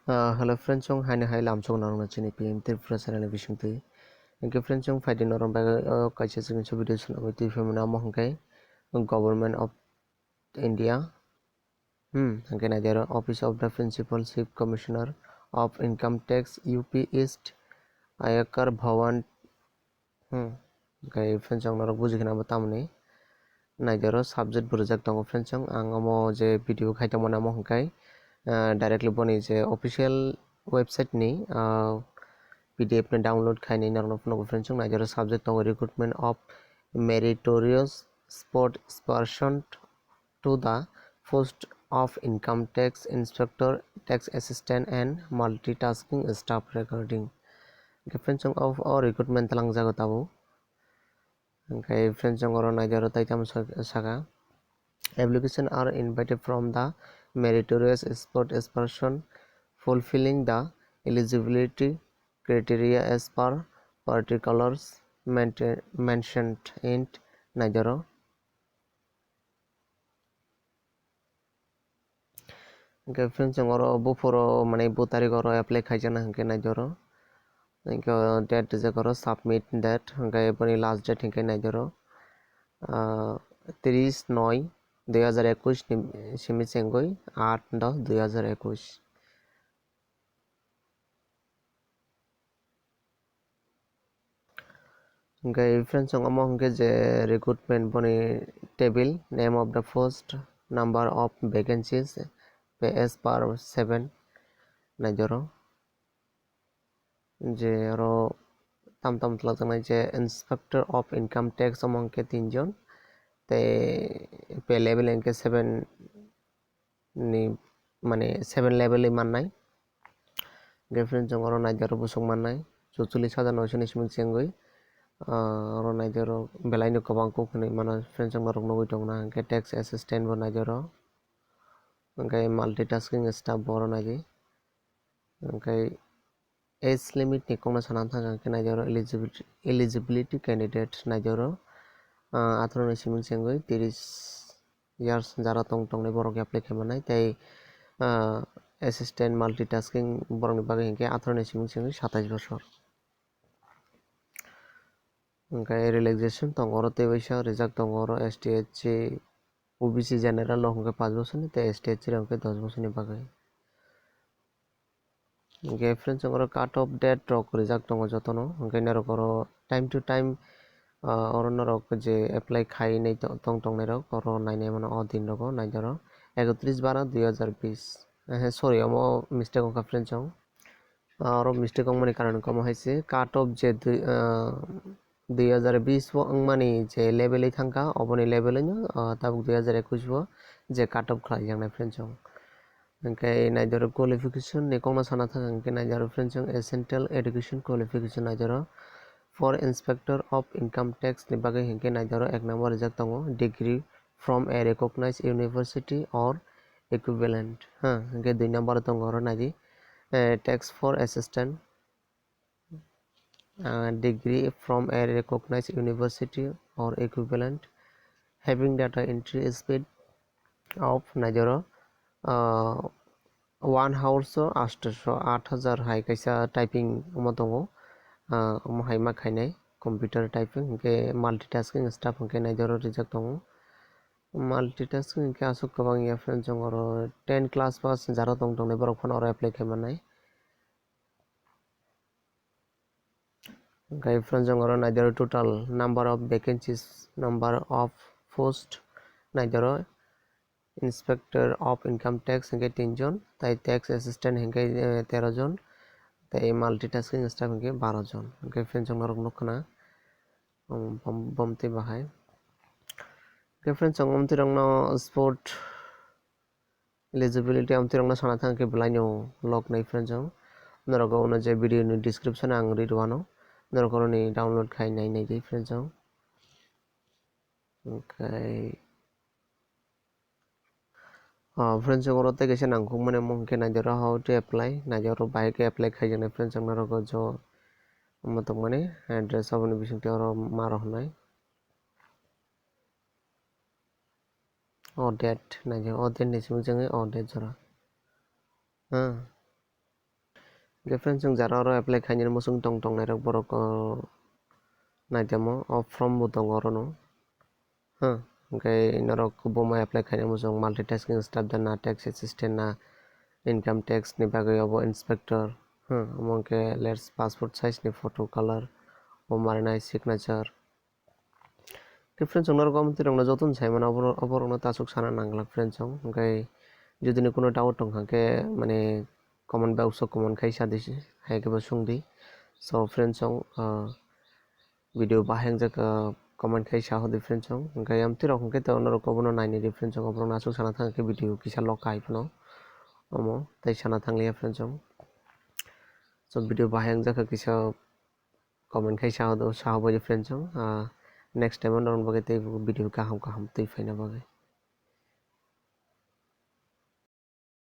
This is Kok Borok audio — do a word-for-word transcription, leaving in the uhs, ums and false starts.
Ah, hello friends, chwng haino hai lamsok narwkna chini P M Tripura channel ni bisingtwi. Hwnkhe friends, chwng phaidi norok bagwi o kaisa chwngsa video swnamwi twi phaimani, amo hwnkhe Government of India, hmm, hwnkhe naidi oro Office of the Principal Chief Commissioner of Income Tax, U P East, Ayakar Bhawan, hmm, hwnkhe friends, chwng norok buji khna bo tamni. Naidi oro subject bo rijak tongo friends, chwng ang omo je video khai tongmani amo hwnkhe, ah, directly boni je official website ni, ah, P D F ni download khainai norokno phunukgo friends, chwng naidi oro subject tongo recruitment of meritorious sportsperson to the post of income tax inspector, tax assistant and multitasking staff recruiting. Hwnkhe friends, chwng o, o recruitment twlangjago tabuk. Hwnkhe friends, chwng oro naidi oro tai tamo sak-, saka. Application are invited from the meritorious sportsperson fulfilling the eligibility criteria as per particulars maintain-, mentioned in naidi oro. Hwnkhe friends, chwng oro buphuru, mane, bu tarik oro apply khaijaknai hwnkhe naidi oro. Hwnkhe date rijak oro submit date, hwnkhe boni last date hwnkhe naidi oro, ah, tris noi dui hazar ekush ni simi chengwi aat dos dui hazar ekush. Hwnkhe friends, chwng omo hwnkhe je recruitment boni table, name of the post, number of vacancies, pay as per seven, naidi oro. Je oro tam tam twlajak nai je Inspector of Income Tax omo hwnkhe tinjon, tei pay level hwnkhe seven ni, mane, seven level ni mannai. Hwnkhe friends, chwng oro naidi oro busuk mannai, chuchullis hajar noisho ni simi chengwi, ah, oro naidi oro belai no kwbang kok hinwi mano friends, chwng norok nugwi tongna hwnkhe tax assistant bo naidi oro, hwnkhe multitasking staff bo oro naidi. Hwnkhe age limit ni kokno sana thang khe naidi oro eligibility, eligibility candidate naidi oro, ah, atharo ni simi chengwi tris years jara tong tongnai borok apply khaimannai tei, ah, assistant multitasking borokni bagwi hinkhe atharo ni simi chengwi satais bosor. Hwnkhe relaxation tongo oro tei waisa rijak tongo oro S T S C, O B C general rok hwnkhe paanch bosorni tei S T S C rok hwnkhe dos bosorni bagwi. Hwnkhe friends, oro cut off date rok rijak tongo jotono, hwnkhe norok oro time to time, ah, oro norok je apply khainai to-, tong tongnai rok oro nainai mano o din rogo naidi oro ekotris bara dui hazar bis. Ehe, sorry, omo mistake wngkha friends, chwng. Ah, oro mistake wngmani karon wngkha omo hai se cut off je dui, ah, dui hazar bis o wngmani je level wi thangkha, oboni level wino, ah, tabuk dui hazar ekush o je cut off khlaijaknai friends, chwng. Hwnkhe naidi oro qualification ni kokno sana thang hwnkhe naidi oro friends, chwng essential education qualification naidi oro. For Inspector of Income Tax ni bagwi hwnkhe naidi oro ek number rijak tongo, degree from a recognized university or equivalent. Ha, hwnkhe dui number tongo oro naidi, eh, tax for assistant, ah, degree from a recognized university or equivalent, having data entry speed of naidi oro, ah, one hours o atsho, aat hajar hai kaisa typing omo tongo, ah, omo hai ma khainai computer typing, hwnkhe multitasking staff hwnkhe naidi oro rijak tongo. Multitasking hwnkhe aswk kwbang ya friends, chwng oro ten class pass jara tong tongnai borok phano oro apply khaimannai. Hwnkhe friends, chwng oro naidi oro total number of vacancies, number of post naidi oro. Inspector of Income Tax hwnkhe tin jon, tei tax assistant hwnkhe, eh, tero jon, tei multitasking staff hwnkhe baro jon. Hwnkhe friends, chwng norok nukkhana, um, bom, bomtwi bahai. Hwnkhe friends, chwng omtwi rokno sport eligibility amtwi rokno sana thang khe belai no log nai friends, chwng norok o uno je video ni description ang ri rwano, norok oroni download khai nai nai di friends, chwng. Hwnkhe, ah, friends, oro tei kaisa nangkukmani omo hwnkhe naidi oro how to apply, naidi oro bahai khe apply khaijaknai friends, ang norok o jo omo tongmani address aboni bisingtwi oro ma rok hwnwi. O date naidi, o date ni simi chwngwi o date jora. Ah. Hwnkhe friends, chwng jara oro apply khainani muchung tong tongnai rok borok, o, naitemo o form bo tongo orono. Ha, hwnkhe norok kubuma apply khaina muchung multitasking staff da na, tax assistant na, income tax ni bagwi obo inspector. Ha, omo hwnkhe latest passport size ni photo color, bo marinai signature. Khe friends, chwng norok omo twi rokno jotono sai mano, obo, obo rokno ta aswk sana nang glak friends chwng. Hwnkhe jodi ni kuno doubt tong kha khe mane comment box o comment khai sa di, hai khe bo sung di. So friends chwng, ah, video bahai wngjak, ah, comment khai sa hodi friends chwng. Hwnkhe amtwi rok hwnkhe to norok obono naini di friends chwng, oborokno aswk sana thang khe video kisa lok hai phano omo tei sana thang liya friends chwng. So video bahai wngjak khe kisa comment khai sa hodi, sa hodi friends chwng. Ah, next time norok bagwi tei video kaham kaham twi phaina bagwi.